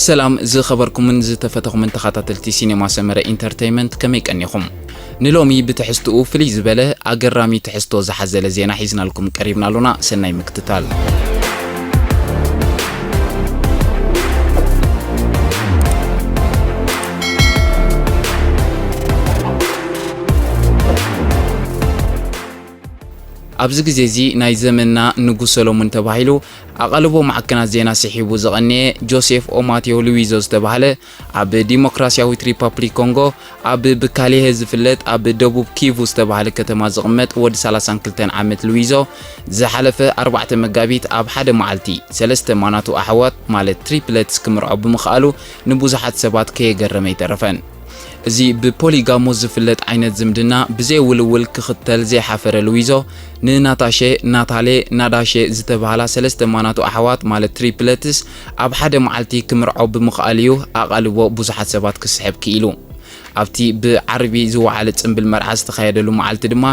ሰላም ዝኸበርኩምን ዝተፈተኹምን ተኸታተልቲ ሲኔማ ሰመረ ኢንተርተይመንት፣ ከመይ ቀኒኹም? ንሎሚ ብትሕዝትኡ ፍልይ ዝበለ ኣገራሚ ትሕዝቶ ዝሓዘለ ዜና ሒዝናልኩም ቀሪብና ኣሎና። ሰናይ ምክትታል። ኣብዚ ግዜ እዚ ናይ ዘመንና ንጉስ ሰሎሙን ተባሂሉ ኣቓልቦ ማዕከናት ዜና ስሒቡ ዝቐነየ ጆሴፍ ኦማቴዮ ሉዊዞ ዝተባህለ ኣብ ዲሞክራሲያዊት ሪፓብሊክ ኮንጎ ኣብ ብካሌሄ ዝፍለጥ ኣብ ደቡብ ኪቩ ዝተባህለ ከተማ ዝቕመጥ ወዲ ሰላሳን ክልተን ዓመት ሉዊዞ ዝሓለፈ ኣርባዕተ መጋቢት ኣብ ሓደ መዓልቲ ሰለስተ ማናቱ ኣሕዋት ማለት ትሪፕለትስ ክምርዖ ብምኽኣሉ ንብዙሓት ሰባት ከየገረመ ኣይተረፈን። እዚ ብፖሊጋሞ ዝፍለጥ ዓይነት ዝምድና ብዘይ ውልውል ክኽተል ዘይሓፈረ ሉዊዞ፣ ንናታሼ፣ ናታሌ፣ ናዳሼ ዝተባህላ ሰለስተ ማናቱ ኣሕዋት ማለት ትሪፕለትስ ኣብ ሓደ መዓልቲ ክምርዖ ብምኽኣሉ እዩ ኣቓልቦ ብዙሓት ሰባት ክስሕብ ክኢሉ። ኣብቲ ብዓርቢ ዝወዓለ ጽምብል መርዓ ዝተኻየደሉ መዓልቲ ድማ፣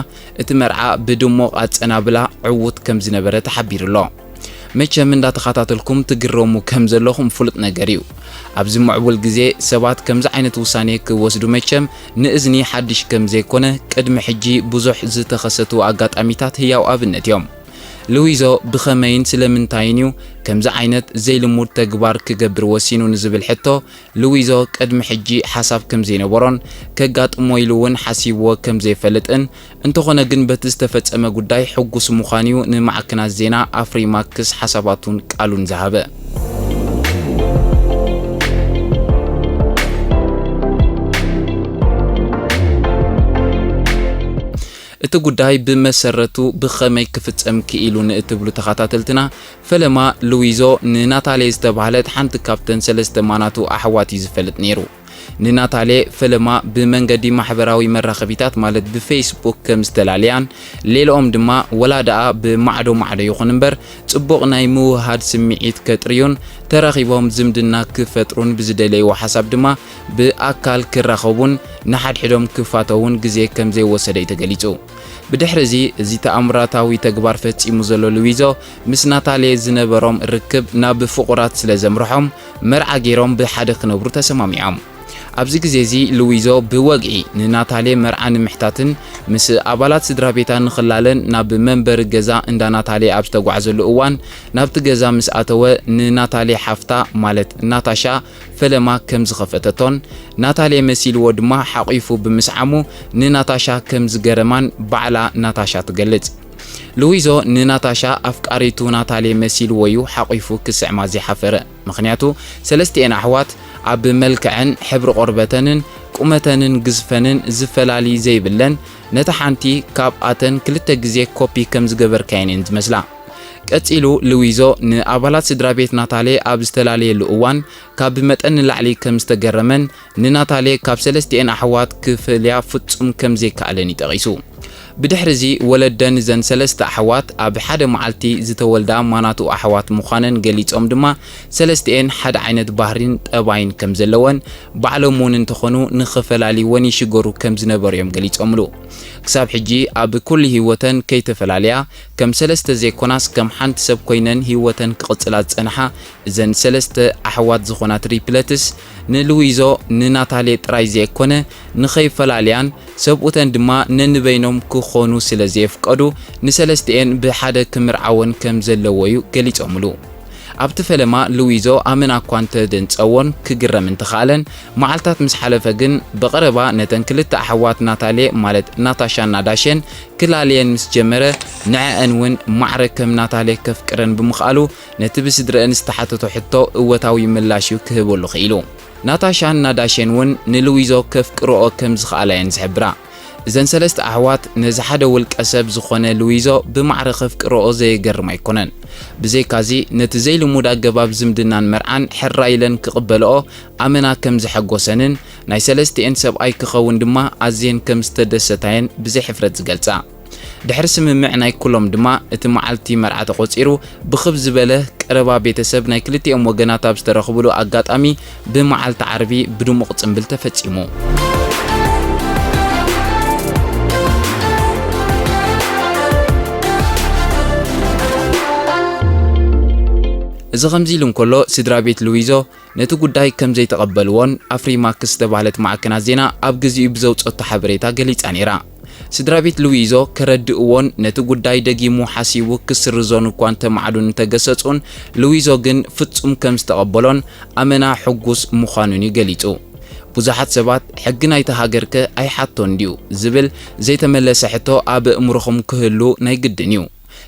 እቲ መርዓ ብድሙቕ ኣጸናብላ ዕዉት ከም ዝነበረ ተሓቢሩ ኣሎ። መቸም እንዳተኸታተልኩም ትግረሙ ከም ዘለኹም ፍሉጥ ነገር እዩ። ኣብዚ ምዕቡል ግዜ ሰባት ከምዚ ዓይነት ውሳኔ ክወስዱ መቸም ንእዝኒ ሓድሽ ከም ዘይኮነ ቅድሚ ሕጂ ብዙሕ ዝተኸሰቱ ኣጋጣሚታት ህያው ኣብነት እዮም። ሉዊዞ ብኸመይን ስለምንታይን እዩ ከምዚ ዓይነት ዘይልሙድ ተግባር ክገብር ወሲኑ ንዝብል ሕቶ፣ ሉዊዞ ቅድሚ ሕጂ ሓሳብ ከም ዘይነበሮን ከጋጥሞ ኢሉ እውን ሓሲብዎ ከም ዘይፈልጥን፣ እንተኾነ ግን በቲ ዝተፈጸመ ጉዳይ ሕጉስ ምዃኑ'ዩ ንማዕከናት ዜና ኣፍሪማክስ ሓሳባቱን ቃሉን ዝሃበ። እቲ ጉዳይ ብመሰረቱ ብኸመይ ክፍጸም ክኢሉ ንእትብሉ ተኸታተልትና፣ ፈለማ ሉዊዞ ንናታሌ ዝተባህለት ሓንቲ ካብተን ሰለስተ ማናቱ ኣሕዋት እዩ ዝፈልጥ ነይሩ። ንናታሌ ፈለማ ብመንገዲ ማሕበራዊ መራኸቢታት ማለት ብፌስቡክ ከም ዝተላለያን፣ ሌላኦም ድማ ወላ ደኣ ብማዕዶ ማዕዶ ይኹን እምበር ጽቡቕ ናይ ምውህሃድ ስምዒት ከጥርዩን ተራኺቦም ዝምድና ክፈጥሩን ብዝደለይዎ ሓሳብ ድማ ብኣካል ክራኸቡን ንሓድሕዶም ክፋተዉን ግዜ ከም ዘይወሰደ እዩ ተገሊጹ። ብድሕሪ እዚ፣ እዚ ተኣምራታዊ ተግባር ፈጺሙ ዘሎ ሉዊዞ ምስ ናታሌ ዝነበሮም ርክብ ናብ ፍቑራት ስለ ዘምርሖም መርዓ ገይሮም ብሓደ ክነብሩ ተሰማሚዖም። ኣብዚ ግዜ እዚ ሉዊዞ ብወግዒ ንናታሌ መርዓ ንምሕታትን ምስ ኣባላት ስድራ ቤታ ንኽላለን ናብ መንበሪ ገዛ እንዳ ናታሌ ኣብ ዝተጓዕዘሉ እዋን ናብቲ ገዛ ምስ ኣተወ ንናታሌ ሓፍታ ማለት ናታሻ ፈለማ ከም ዝኸፈተቶን ናታሌ መሲልዎ ድማ ሓቒፉ ብምስዓሙ ንናታሻ ከም ዝገረማን ባዕላ ናታሻ ትገልጽ። ሉዊዞ ንናታሻ ኣፍቃሪቱ ናታሌ መሲልዎ እዩ ሓቒፉ ክስዕማ ዘይሓፈረ። ምኽንያቱ ሰለስቲኤን ኣሕዋት ኣብ መልክዐን ሕብሪ ቆርበተንን ቁመተንን ግዝፈንን ዝፈላሊ ዘይብለን ነታ ሓንቲ ካብኣተን ክልተ ግዜ ኮፒ ከም ዝገበርካየን እየን ዝመስላ። ቀጺሉ ሉዊዞ ንኣባላት ስድራ ቤት ናታሌ ኣብ ዝተላለየሉ እዋን ካብ መጠን ንላዕሊ ከም ዝተገረመን ንናታሌ ካብ ሰለስቲኤን ኣሕዋት ክፈልያ ፍጹም ከም ዘይከኣለን እዩ ጠቒሱ። ብድሕሪ እዚ ወለደን እዘን ሰለስተ ኣሕዋት ኣብ ሓደ መዓልቲ ዝተወልዳ ማናቱ ኣሕዋት ምዃነን ገሊጾም ድማ ሰለስቲኤን ሓደ ዓይነት ባህሪን ጠባይን ከም ዘለወን ባዕሎም እውን እንተኾኑ ንኽፈላልይወን ይሽገሩ ከም ዝነበሩ እዮም ገሊጾምሉ። ክሳብ ሕጂ ኣብ ኩሉ ህይወተን ከይተፈላለያ ከም ሰለስተ ዘይኮናስ ከም ሓንቲ ሰብ ኮይነን ህይወተን ክቕጽላ ዝጸንሓ እዘን ሰለስተ ኣሕዋት ዝኾና ትሪፕለትስ ንሉዊዞ ንናታሌ ጥራይ ዘይኮነ ንኸይፈላልያን ሰብኡተን ድማ ነንበይኖም ክኾኑ ስለ ዘየፍቀዱ ንሰለስቲኤን ብሓደ ክምርዓወን ከም ዘለዎ እዩ ገሊጾምሉ። ኣብቲ ፈለማ ሉዊዞ ኣመና እኳ እንተደንጸዎን ክግረም እንተኸኣለን መዓልታት ምስ ሓለፈ ግን ብቐረባ ነተን ክልተ ኣሕዋት ናታሌ ማለት ናታሻን ናዳሼን ክላልየን ምስ ጀመረ ንዐአን እውን ማዕረ ከም ናታሌ ከፍቅረን ብምኽኣሉ ነቲ ብስድረአን ዝተሓተቶ ሕቶ እወታዊ ምላሽ እዩ ክህበሉ ክኢሉ። ናታሻን ናዳሼን እውን ንሉዊዞ ከፍቅርኦ ከም ዝኸኣላ እየን ዝሕብራ። እዘን ሰለስተ ኣሕዋት ነዚ ሓደ ውልቀ ሰብ ዝኾነ ሉዊዞ ብማዕረ ከፍቅርኦ ዘየገርም ኣይኮነን። ብዘይካዚ ነቲ ዘይልሙድ ኣገባብ ዝምድናን መርዓን ሕራይ ኢለን ክቕበልኦ ኣመና ከም ዘሐጎሰንን ናይ ሰለስቲኤን ሰብኣይ ክኸውን ድማ ኣዝየን ከም ዝተደሰታየን ብዘይ ሕፍረት ዝገልጻ። ድሕሪ ስምምዕ ናይ ኩሎም ድማ እቲ መዓልቲ መርዓ ተቖጺሩ ብኽብ ዝበለ ቀረባ ቤተሰብ ናይ ክልቲኦም ወገናት ኣብ ዝተረኽብሉ ኣጋጣሚ ብመዓልቲ ዓርቢ ብድሙቕ ጽምብል ተፈጺሙ። እዚ ከምዚ ኢሉ እንከሎ፣ ስድራ ቤት ሉዊዞ ነቲ ጉዳይ ከም ዘይተቐበልዎን ኣፍሪማክስ ዝተባህለት ማዕከናት ዜና ኣብ ግዜኡ ብዘውጸቶ ሓበሬታ ገሊጻ ነይራ። ስድራ ቤት ሉዊዞ ከረድእዎን ነቲ ጉዳይ ደጊሙ ሓሲቡ ክስርዞን እኳ እንተማዕዱን እንተገሰጹን፣ ሉዊዞ ግን ፍጹም ከም ዝተቐበሎን ኣመና ሕጉስ ምዃኑን እዩ ገሊጹ። ብዙሓት ሰባት፣ "ሕጊ ናይታ ሃገርከ ኣይሓቶን ድዩ?" ዝብል ዘይተመለሰ ሕቶ ኣብ ኣእምሮኹም ክህሉ ናይ ግድን እዩ።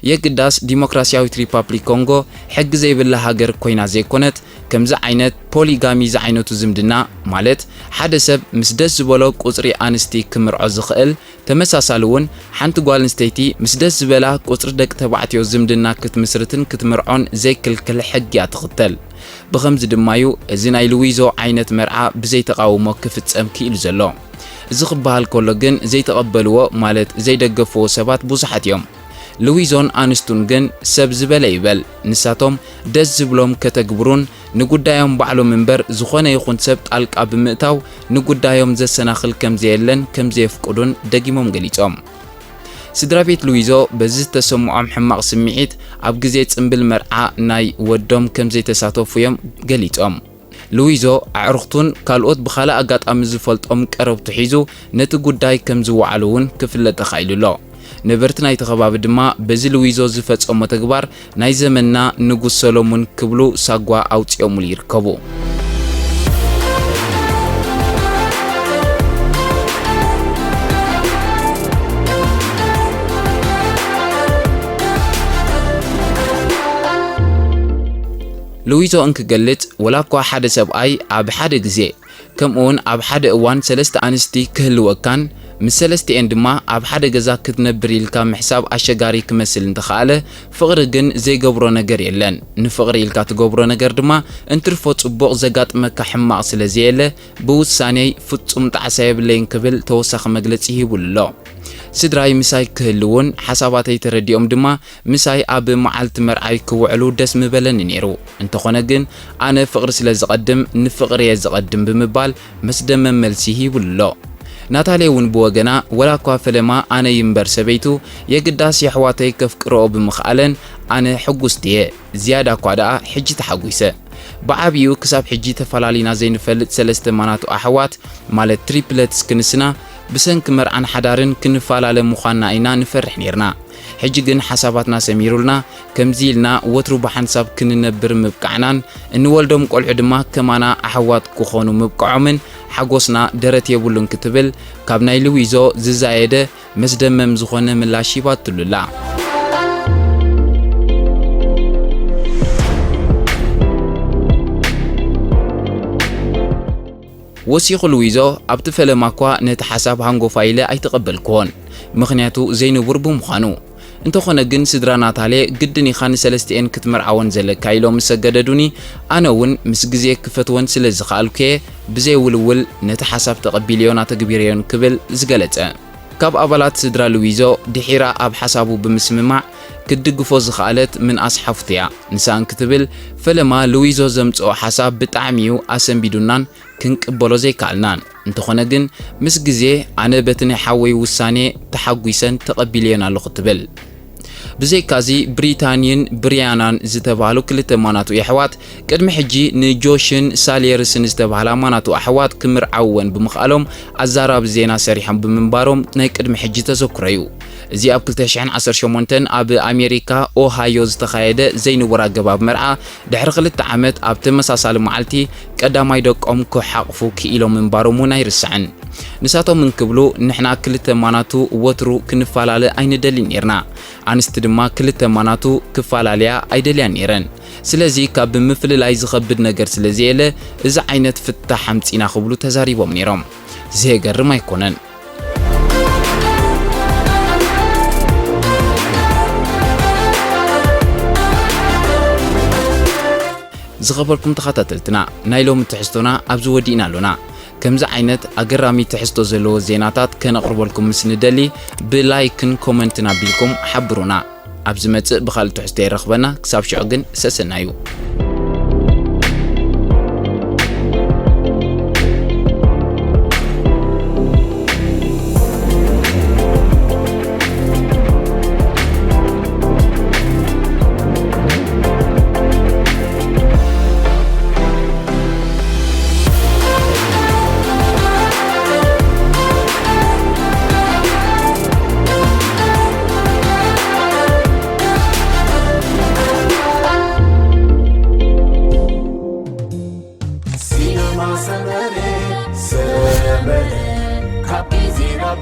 የግዳስ፣ ዲሞክራስያዊት ሪፓብሊክ ኮንጎ ሕጊ ዘይብላ ሃገር ኮይና ዘይኮነት፣ ከምዚ ዓይነት ፖሊጋሚ ዝዓይነቱ ዝምድና፣ ማለት ሓደ ሰብ ምስ ደስ ዝበሎ ቁጽሪ ኣንስቲ ክምርዖ ዝኽእል፣ ተመሳሳሊ እውን ሓንቲ ጓል ኣንስተይቲ ምስ ደስ ዝበላ ቁጽሪ ደቂ ተባዕትዮ ዝምድና ክትምስርትን ክትምርዖን ዘይክልክል ሕጊ እያ ትኽተል። ብኸምዚ ድማ እዩ እዚ ናይ ሉዊዞ ዓይነት መርዓ ብዘይ ተቓውሞ ክፍጸም ክኢሉ ዘሎ። እዚ ክበሃል ከሎ ግን ዘይተቐበልዎ፣ ማለት ዘይደገፍዎ ሰባት ብዙሓት እዮም። ሉዊዞን ኣንስቱን ግን ሰብ ዝበለ ይበል፣ ንሳቶም ደስ ዝብሎም ከተግብሩን ንጉዳዮም ባዕሎም እምበር ዝኾነ ይኹን ሰብ ጣልቃ ብምእታው ንጉዳዮም ዘሰናኽል ከም ዘየለን ከም ዘየፍቅዱን ደጊሞም ገሊጾም። ስድራ ቤት ሉዊዞ በዚ ዝተሰምዖም ሕማቕ ስምዒት ኣብ ግዜ ጽምብል መርዓ ናይ ወዶም ከም ዘይተሳተፉ እዮም ገሊጾም። ሉዊዞ ኣዕሩኽቱን ካልኦት ብኻልእ ኣጋጣሚ ዝፈልጦም ቀረብቱ ሒዙ ነቲ ጉዳይ ከም ዝወዓሉ እውን ክፍለጥ ተኻኢሉ ኣሎ። ነበርቲ ናይቲ ከባቢ ድማ በዚ ሉዊዞ ዝፈጸሞ ተግባር ናይ ዘመንና ንጉስ ሰሎሙን ክብሉ ሳጓ ኣውጺኦምሉ ይርከቡ። ሉዊዞ እንክገልጽ፣ ወላ እኳ ሓደ ሰብኣይ ኣብ ሓደ ግዜ፣ ከምኡውን ኣብ ሓደ እዋን ሰለስተ ኣንስቲ ክህልወካን ምስ ሰለስቲኤን ድማ ኣብ ሓደ ገዛ ክትነብር ኢልካ ምሕሳብ ኣሸጋሪ ክመስል እንተኸኣለ፣ ፍቕሪ ግን ዘይገብሮ ነገር የለን። ንፍቕሪ ኢልካ ትገብሮ ነገር ድማ እንትርፎ ጽቡቕ ዘጋጥመካ ሕማቕ ስለ ዘየለ፣ ብውሳኔይ ፍጹም ጣዕሳ የብለይን ክብል ተወሳኺ መግለጺ ሂቡሉ ኣሎ። ስድራይ ምሳይ ክህልዉን ሓሳባተይ ተረዲኦም ድማ ምሳይ ኣብ መዓልቲ መርዓይ ክውዕሉ ደስ ምበለኒ ነይሩ። እንተኾነ ግን ኣነ ፍቕሪ ስለ ዝቐድም ንፍቕሪ እየ ዝቐድም ብምባል መስደመም መልሲ ሂቡሉ ኣሎ። ናታልየ እውን ብወገና፣ ወላ እኳ ፈለማ ኣነ ይንበር ሰበይቱ፣ የግዳስ የሕዋተይ ከፍቅርኦ ብምኽኣለን ኣነ ሕጉስቲ እየ። ዝያዳ እኳ ደኣ ሕጂ ተሓጒሰ። ብዓቢኡ ክሳብ ሕጂ ተፈላሊና ዘይንፈልጥ ሰለስተ ማናቱ ኣሕዋት፣ ማለት ትሪፕለትስ ክንስና፣ ብሰንኪ መርዓን ሓዳርን ክንፈላለ ምዃንና ኢና ንፈርሕ ኔርና። ሕጂ ግን ሓሳባትና ሰሚሩልና፣ ከምዚ ኢልና ወትሩ ብሓንሳብ ክንነብር ምብቃዕናን እንወልዶም ቆልዑ ድማ ከማና ኣሕዋት ክኾኑ ምብቃዖምን ሓጎስና ደረት የብሉን ክትብል ካብ ናይ ሉዊዞ ዝዛየደ መስደመም ዝኾነ ምላሽ ሂባትሉ ኣላ። ወሲኹ ሉዊዞ፣ ኣብቲ ፈለማ እኳ ነቲ ሓሳብ ሃንጎፋ ኢለ ኣይተቐበልክዎን፣ ምኽንያቱ ዘይንቡር ብምዃኑ። እንተኾነ ግን ስድራ ናታልየ ግድን ኢኻ ንሰለስቲኤን ክትምርዓወን ዘለካ ኢሎም ምስ ኣገደዱኒ፣ ኣነ እውን ምስ ግዜ ክፈትወን ስለ ዝኸኣልኩ እየ ብዘይ ውልውል ነቲ ሓሳብ ተቐቢለዮን ኣተግቢረዮን ክብል ዝገለጸ። ካብ ኣባላት ስድራ ሉዊዞ ድሒራ ኣብ ሓሳቡ ብምስምማዕ ክትድግፎ ዝኸኣለት ምንኣስ ሓፍቱ እያ። ንሳ እንክትብል፣ ፈለማ ሉዊዞ ዘምጽኦ ሓሳብ ብጣዕሚ እዩ ኣሰንቢዱናን ክንቅበሎ ዘይከኣልናን። እንተኾነ ግን ምስ ግዜ ኣነ በቲ ናይ ሓወይ ውሳኔ ተሓጒሰን ተቐቢለዮን ኣለኹ ትብል። ብዘይካዚ ብሪታኒን ብሪያናን ዝተባህሉ ክልተ ማናቱ የሕዋት ቅድሚ ሕጂ ንጆሽን ሳልየርስን ዝተባህላ ማናቱ ኣሕዋት ክምርዓውወን ብምኽኣሎም ኣዛራቢ ዜና ሰሪሖም ብምንባሮም ናይ ቅድሚ ሕጂ ተዘክሮ እዩ። እዚ ኣብ ክልተ ሽሕን ዓሰርተ ሸሞንተን ኣብ ኣሜሪካ ኦሃዮ ዝተኻየደ ዘይንቡር ኣገባብ መርዓ ድሕሪ ክልተ ዓመት ኣብ ተመሳሳሊ መዓልቲ ቀዳማይ ደቆም ክሓቕፉ ክኢሎም ምንባሮም እውን ኣይርሳዕን። ንሳቶም እንክብሉ ንሕና ክልተ ማናቱ ወትሩ ክንፈላለ ኣይንደልን ኔርና። ኣንስቲ ድማ ክልተ ማናቱ ክፈላለያ ኣይደልያን ኔረን። ስለዚ ካብ ምፍልላይ ዝኸብድ ነገር ስለ ዘየለ እዚ ዓይነት ፍታሕ ኣምጺና ክብሉ ተዛሪቦም ኔሮም። ዘየገርም ኣይኮነን። ዝኸበርኩም ተኸታተልትና፣ ናይ ሎሚ ትሕዝቶና ኣብዚ ወዲእና ኣሎና። ከምዚ ዓይነት ኣገራሚ ትሕዝቶ ዘለዎ ዜናታት ከነቕርበልኩም ምስ ንደሊ፣ ብላይክን ኮመንትን ኣቢልኩም ሓብሩና። ኣብ ዝመጽእ ብኻልእ ትሕዝቶ የራኽበና። ክሳብ ሽዑ ግን ሰሰናዩ።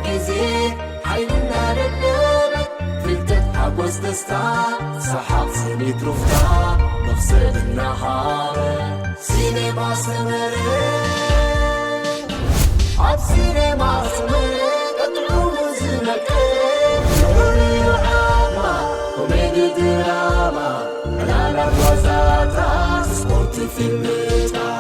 ግዜ ሓይልና ደደበ ፍልጠት ሓጎስ ደስታ ሰሓቕ ስኒት ሩፍታ መኽሰብ እናሃበ ሲኔማ ሰመረ ኣብ ሲኔማ ሰመረ ቀጥዑ ዝመቀረ ንዑ ዓማ ኮሜዲ ድራማ ዕላላት ዋዛታት ስፖርት ፊልምታት